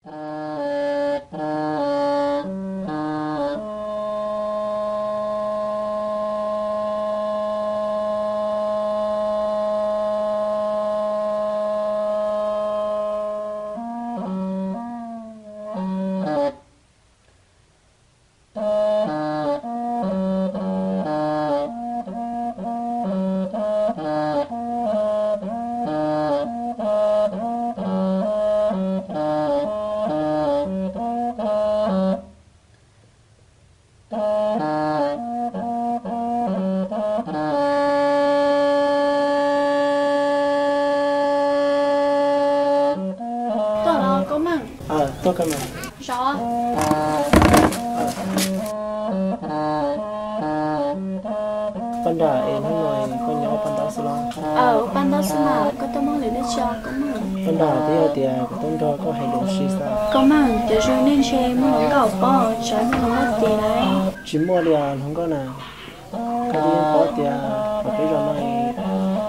Tuaj los Koob Meej. Tuaj koj mas. Zov. Paj Nram, es hnub no koj nyob ua paj ntaub xwb los? Aw, ua paj ntaub xwb mas, koj tuaj muab lwm dab tsi os Koob Meej? Paj Nram, twb yog tias kuv tuaj nrog koj hais lus si xwb. Koob Meej, cov zoo nej ntshe muaj hluas nkauj paub, tsam muaj hluas nkauj tes lawm. Tsis muaj li os hluas nkauj na. Koj twb yeej paub tias hauv peb zos no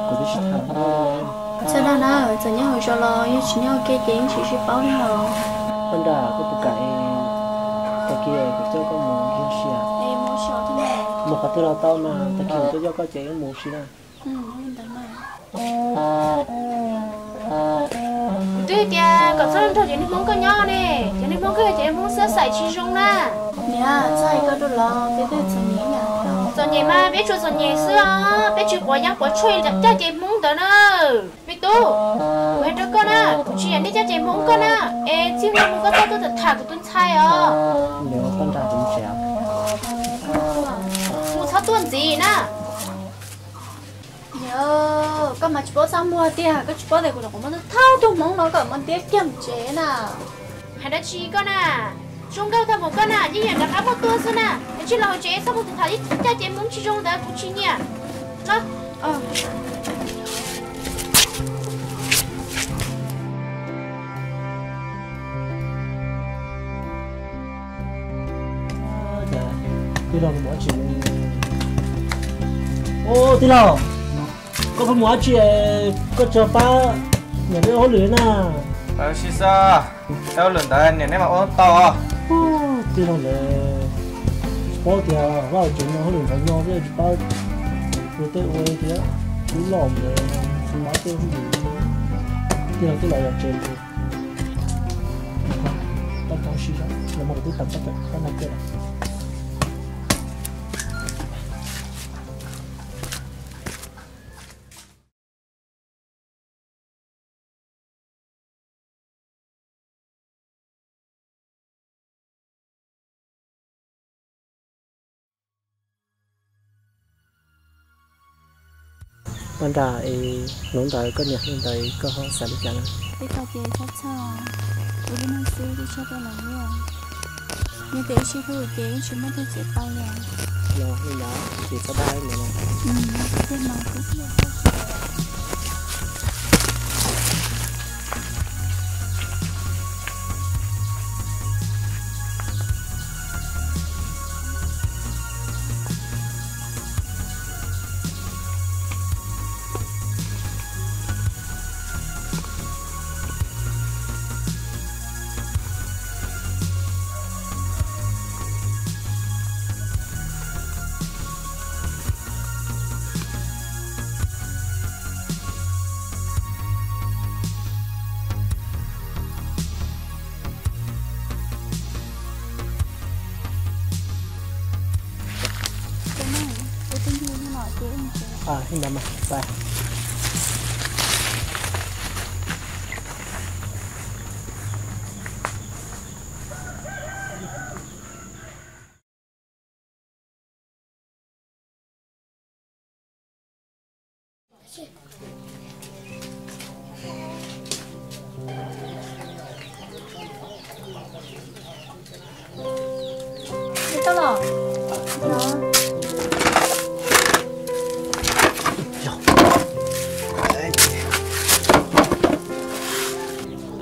kuv twb tsis tham hluas nkauj li. Txhob dag na, txawm nyob hauv zos los yog tsis nyob ua ke ces yeej tsis sib paub li os. Paj Nram, koj puas kam tag kis kuv coj koj mus ncig ua si? Mus qhov twg los tau mas, tag kis kuv tuaj coj koj ces wb mus ua si na. Kuv twb tias kom txhob nrog cov niag Hmoob koj nyob ne, cov niag Hmoob koj yog cov niag Hmoob xwb xaiv tsis zoo na. Niam, txhob hais koj dua los peb twb txom nyem. Txom nyem mas peb tsuas txom nyem xwb os, peb tsis quav yeeb quav tshuaj li cov caj ces Hmoob ntawd na. Me tub, kuv hais rau koj na, kuv tsis nyiam nej caj ces Hmoob koj na, es txij no mus koj txhob tuaj tham kuv tus ntxhais os. Mus txhob tuaj ntxiv na. Yog, koj mas tsis paub txaj muag tiag, koj tsis paub tias kuv nyuam qhuav muab thauj tus Hmoob no kom muab ntiab kiag mus tsev na. Hais dab tsi koj na, zoo nkauj tag npaum koj na, yeej yam rov qab muaj tuag xwb na. Es tsis los hauv tsev, txhob mus tham ib caj ces Hmoob tsis zoo ntawd, kuv tsis nyiam. Los. Tij laug, mus dab tsi? Ub, tij laug, koj pheej mus dab tsi, koj tsis pab niam peb ua hauj lwm na? Sim xav, ua hauj lwm ntawd niam neb mam ua tau. Tij laug ntawd, tsis paub tias vaj tsev no hauj lwm ntxhov nyo thiab tsis pab ua tej ua li thiab. Twb loj ntawd tsis pab tej hauj lwm. Tij laug twb los yos tsev ntag. Pab tau si los mas kuv twb tau pab tau na kiag lawm. Paj Nram, es hnub ntawd koj niam hais li ntawd koj ho xav li cas na? Peb tau ces txhob txhawj, ua li no xwb peb txhob tau los ua. Nyob tias ib sij hawm ces yeej tsis muaj tug txiav tau li. Los li ntawd ces txhob dag li ntawd na. Tej no kuv thiaj txhob txhawj.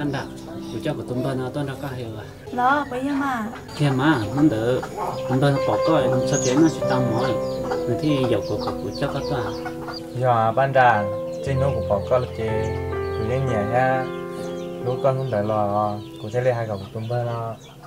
Ntag, kuv coj kuv tus npawg no tuaj nrog koj hais lus. Los puas yog mas? Tiag mas, hnub ntawd tus npawg no pom koj nws txog tsev noj tsis tau mov, nws thiaj yaum kuv kom kuv coj koj tuaj. Yog Paj Nram, txij hnub kuv pom koj los ces kuv yeej nyiam thiab Hlub koj hnub ntawd los kuv thiaj li hais kom kuv tus npawg no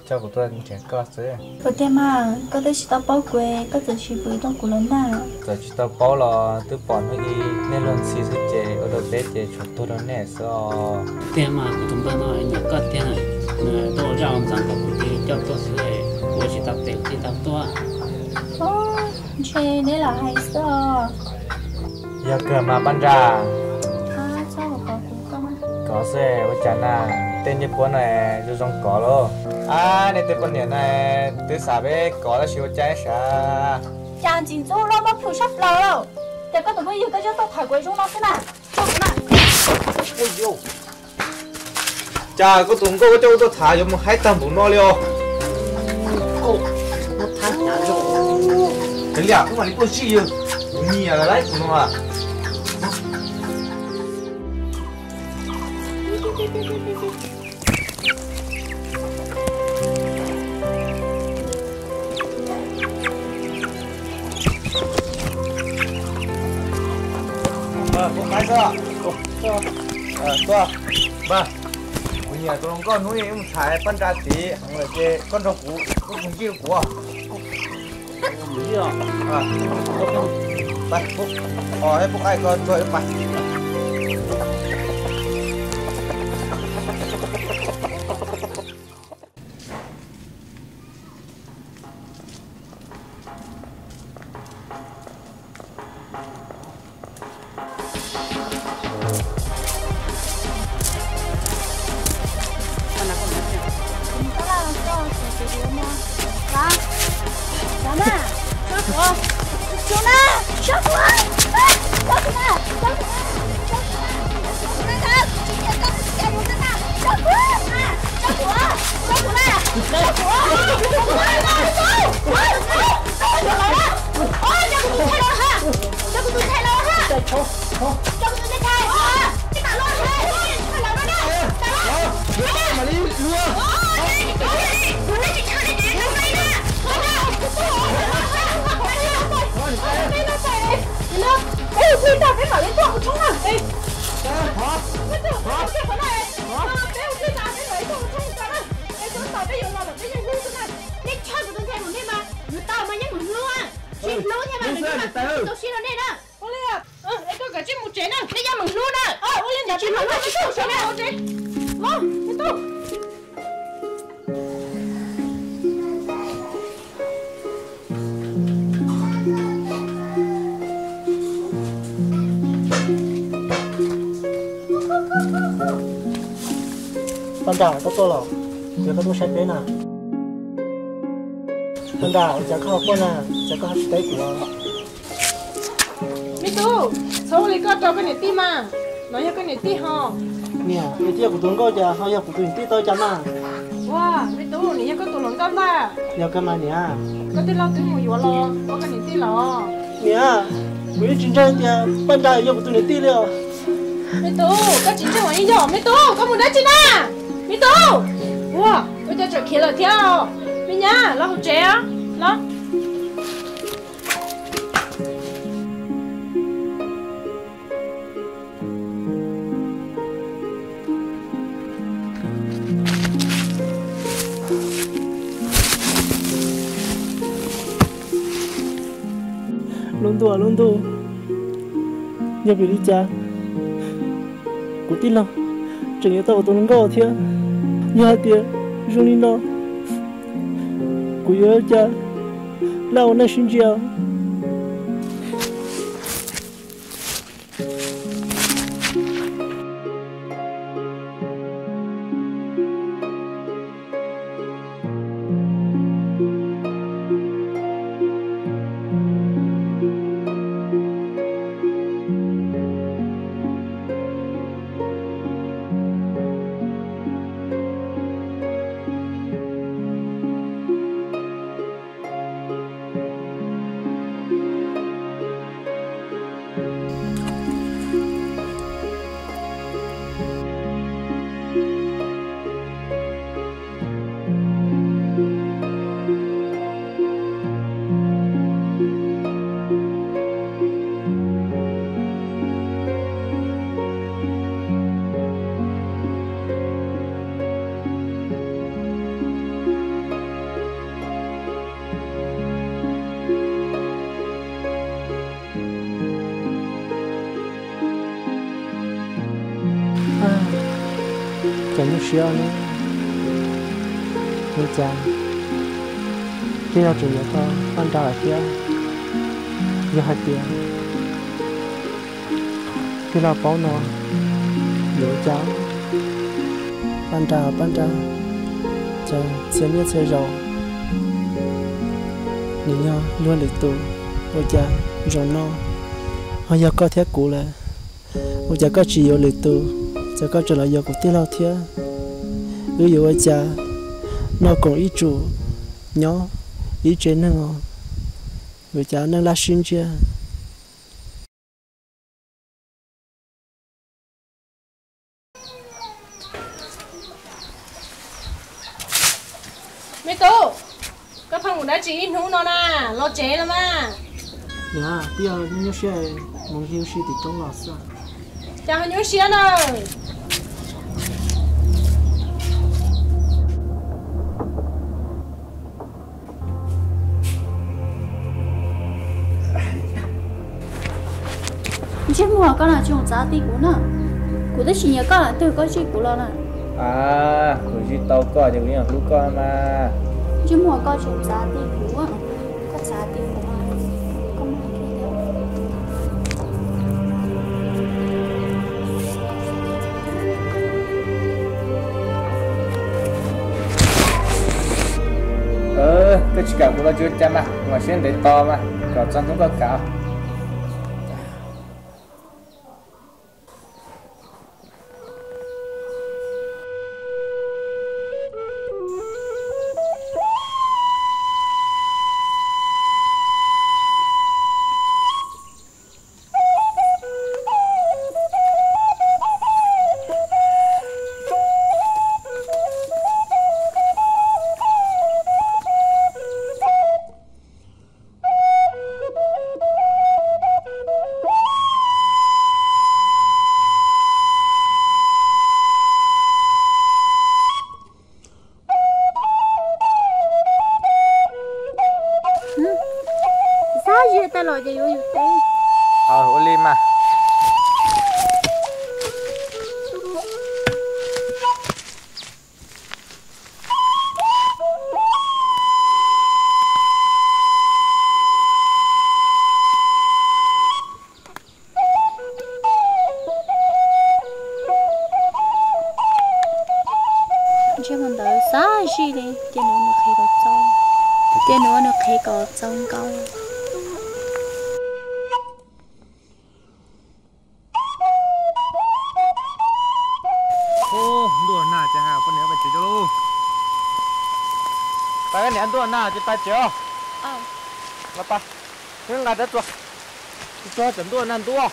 coj kuv tuaj nrhiav koj xwb. Ua tiag mas, koj twb tsis tau paub kuv, koj txawm tsis pw nrog kuv los na. Txawm tsis tau paub los twb pom hnub ib nej luag ntxhi xwb ces ua rau peb ces tshuav tuag rau nej xwb os. Tiag mas, kuv tus npawg no nyiam koj tiag, nws tuaj ua zaj ua ntxeev kom kuv cia li coj tuaj xwb, ua tsis tau pem thiaj tau tuaj. Ntshe neb lam hais xwb os. Yog kawg mas Paj Nra. Kov xwb ua cas na, tej ncej puab no zoo zoo kov lauj. Ab, nej tej poj niam no twb xav peb kov tab sis ua cas sav. Cas ntxim ntxub loj muab plhws sab plaws lauj. Ces koj tus phooj ywg koj coj tuaj tham kuv zoo no xwb na. Cas koj tus nkauj koj coj wb tuaj tham yuav mus haib tag npaum no li os. Kav liam, wb mam li tuaj zij yawg, kuv nyiam lawm tus no. Kuv nyiam tus hluas nkauj hnub ib mus tham Paj Nra tid heev lawm ces koj nrog kuv, koj mus ntsib kuv. Nej tshaj kuv tus ntxhais mus nej mas, yus tau mas yeej mus hlub, tsis hlub thiab mas nws tsis tau siab rau nej na. Ua li, es koj kav tsij mus tsev na, nej yeej mus hlub na. Ua li ntawd tsis hlub nej mus tsev. Paj Nra, koj tuaj los, yog koj tuaj saib peb na. Paj Nra, ua cas koj ho quaj na, cas koj ho tsis teb kuv? Me tub, txhob ua li koj rau koj niam tij mas, no yog koj niam tij ho. Niam, niam tij yog kuv tus nkauj cas ho yog kuv tus niam tij tau cas mas? Ua, me tub, nws yog koj tus hluas nkauj ntag. Yog kawg mas niam. Koj tij laug twb mus yuav los ua koj niam tij los? Niam, kuv yeej tsis ntseeg tias Paj Nra yog kuv tus niam tij li os. Me tub, koj tsis ntseeg los yeej yog. Me tub, koj mus dab tsi na? Me tub, ua, ua cas tseem khiav lawm thiab? Me nyab, los hauv tsev los. Lub ntuj, lub ntuj, yog vim li cas kuv tij laug tseem yuav tau ua tus hluas nkauj thiab? Yog hais tias zoo li no, kuv yuav ua cas laj ua neej sib ntsib? Nyuaj siab ne, ua cas tij laug tseem yuav tau Paj Nra lawm thiab? Yog hais tias tij laug paub no yuav ua cas? Paj Nra, Paj Nra, cas txhia niaj txhia zaus nws yog luag lwm tus, ua cas zaum no ho yog koj thiab kuv lawm? Ua cas koj tsis yuav lwm tus, cas koj tseem los yuav kuv tij laug thiab? Wb yuav ua cas noj koom ib tsum nyob ib tsev neeg os? Yuav cas neej laj sib ntsiab. Me tub, koj pheej mus dab tsi ib hnub no na, los tsev los mas. Niam, twb yog nyuaj siab mus ncig ua si tim roob los xwb. Cas ho nyuaj siab na? Ntsej muag koj no tsis txav ti kuv na. Kuv twb tsis nyiam koj, leej twg koj zij kuv los na? Kuv zij tau koj ces kuv yeej hlub koj mas. Ntsej muag koj tsis txav ti kuv, koj txav ti kuv mas. Koj tsis kam kuv los tsis ua cas mas, mus siab ntev tos mas kom txog hnub koj kam. Xav ze tej los ces yuav yus teb. Ua li mas. Ntsej muag ntawd xav zij li, cia nws ua nws qhev kom txaus, cia nws ua nws qhev kom txaus nkaus. Ntuj, nag ces pais tsev lauj. Pais niam, ntuj nag ces pais tsev os. Los pais, nqa dab txua, txua cov ntuj nag ntuj.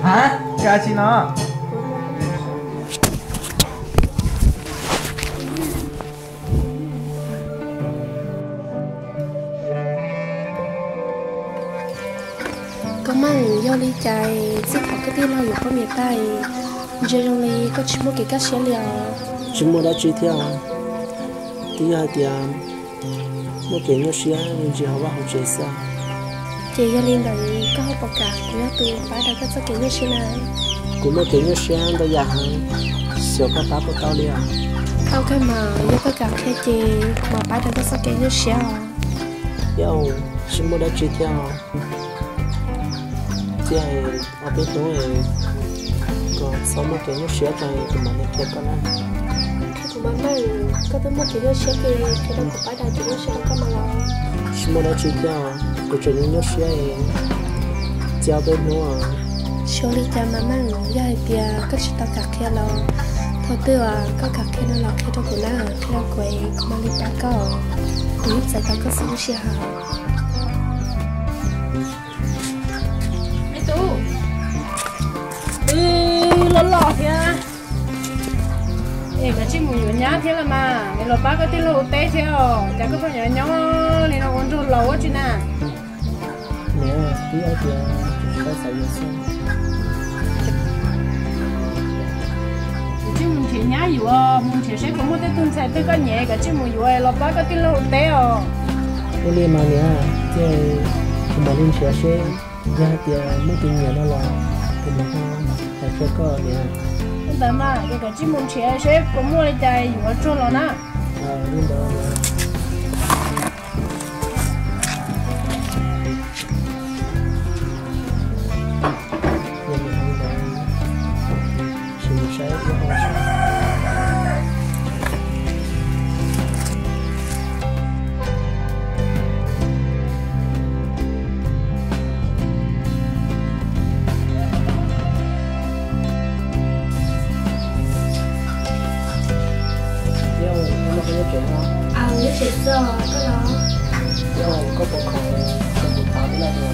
Hab, cas tsis no? Koj Meej, yog li cas txij thaum koj tij laug yuav poj niam tag, ntshe zoo li koj tsis muaj kev kaj siab li os? Tsis muaj dab tsi thiab os, twb yog hais tias muaj kev nyuaj siab me ntsis hauv vaj hauv tsev xwb. Ces yog li ntawd koj ho puas kam kuv yog tus pab daws koj txoj kev nyuaj siab na? Kuv muaj kev nyuaj siab ntau yam heev, xyov koj pab puas tau li os. Tau kawg mas, yog koj kam qhia ces kuv mam pab daws koj txoj kev nyuaj siab os. Yog, tsis muaj dab tsi thiab os. Cia ob peb hnub kom txhob muaj kev nyuaj siab tso kuv mam li qhia koj na. Kuv Meej, koj twb muaj kev nyuaj siab ces qhia rau kuv pab daws kev nyuaj siab rau koj mas los. Tsis muaj dab tsi thiab, kuv tseem nyuaj nyuaj siab. Cia ob peb hnub. Xyov li cas mas Meej, yog hais tias koj tsis tau kam qhia los thaum twg uas koj kam qhia no los qhia rau kuv na, qhia rau kuv es kuv mam li pab koj. Kuv yeej txais tos koj txhua lub sij hawm. Me tub, twb loj loj thiab. Koj tsis mus yuav nyab thiab los mas, es los pab koj tij laug ua teb thiab os, cas koj pheej nyob nyob li no ua nraug laus ua tsi na. Niam, twb yog tias kuv tsis tau xav yuav xwb. Koj tsis mus nrhiav nyab yuav, mus nrhiav seb puas muaj tej tug ntxhais twg koj nyiam, koj tsis mus yuav los pab koj tij laug ua teb os. Ua li mas niam, ces kuv mam li nrhiav seb, yog hais tias muaj tus nyiam no los kuv mam ho hais rau koj niam. Li ntawd mas, ces koj tsis mus nrhiav seb puas muaj li cas yuav tsuag los na. Li ntawd. Yog koj los, koj puas khoom, koj puas tas ib laj dua?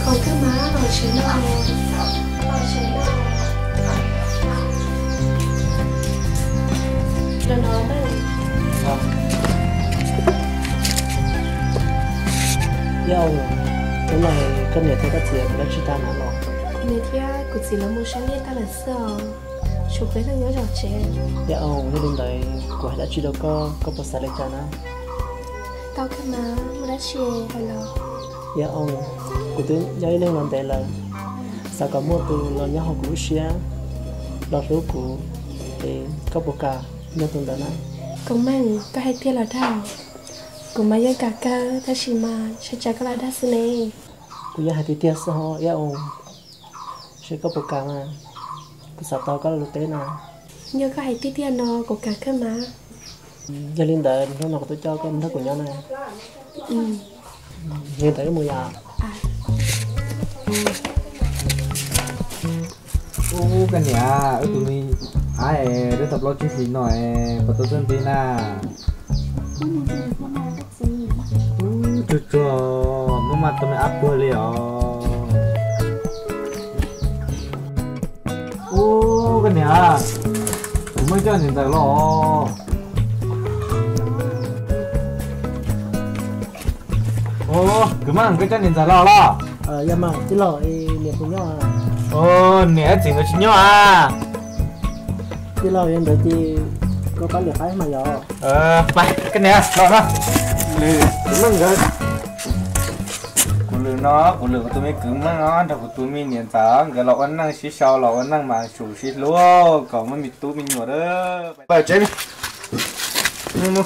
Khoom kawg mas, los tsev no, los tsev no. Los no na. Yog, hnub no koj niam thiab koj txiv mus dab tsi tag na los? Nws thiab kuv txiv lawv mus saib liaj tag lawm xwb os. Tshuav peb leeg nyob zov tsev. Yog, yog li ntawd kuv hais dab tsi rau koj, koj puas xav li cas na? Tau kawg mas, muaj dab tsi hais los. Yog, kuv twb nyob ib leeg los ntev lawm, xav kom muaj tus los nyob hauv kuv lub siab, los hlub kuv, es koj puas kam nyob tus ntawd na? Koob Meej, koj hais tiag los dag? Kuv mas yeej kam kawg, tab sis mas ntshai tsam koj lam dag xwb ne. Kuv yeej hais tiag tiag xwb ho Iab Oos, seb koj puas kam mas, kuv xav tau koj lub teb na. Yog koj hais tiag tiag no kuv kam kawg mas. Yog li ntawd hnub no kuv tuaj coj koj mus nrog kuv nyob na. Li ntawd wb mus yom. Ub, koj niam, wb tus me ab es wb tau plaub tsib hlis no es puas tau tuaj nti na? Ub, tsuag tsuag, muab maj tau me ab puag li os. Ub, koj niam, kuv muab coj niam ntxawm los. Ub, kwv Meej, koj coj niam ntxawm los los? Yog mas tij laug, niam puas nyob? Niam txiv nkawd tsis nyob a. Tij laug, yog ntawd ces koj pab lwm qab mas yog. Koj niam los no. Lwm, kwv Meej nkawd. Kuv lwm no, kuv lwm kuv tus me kwv Meej no nrog kuv tus me niam ntxawm nkawd los ua neej sib sau los ua neej mas sum sib hlub kom muaj me tub me nyuam a.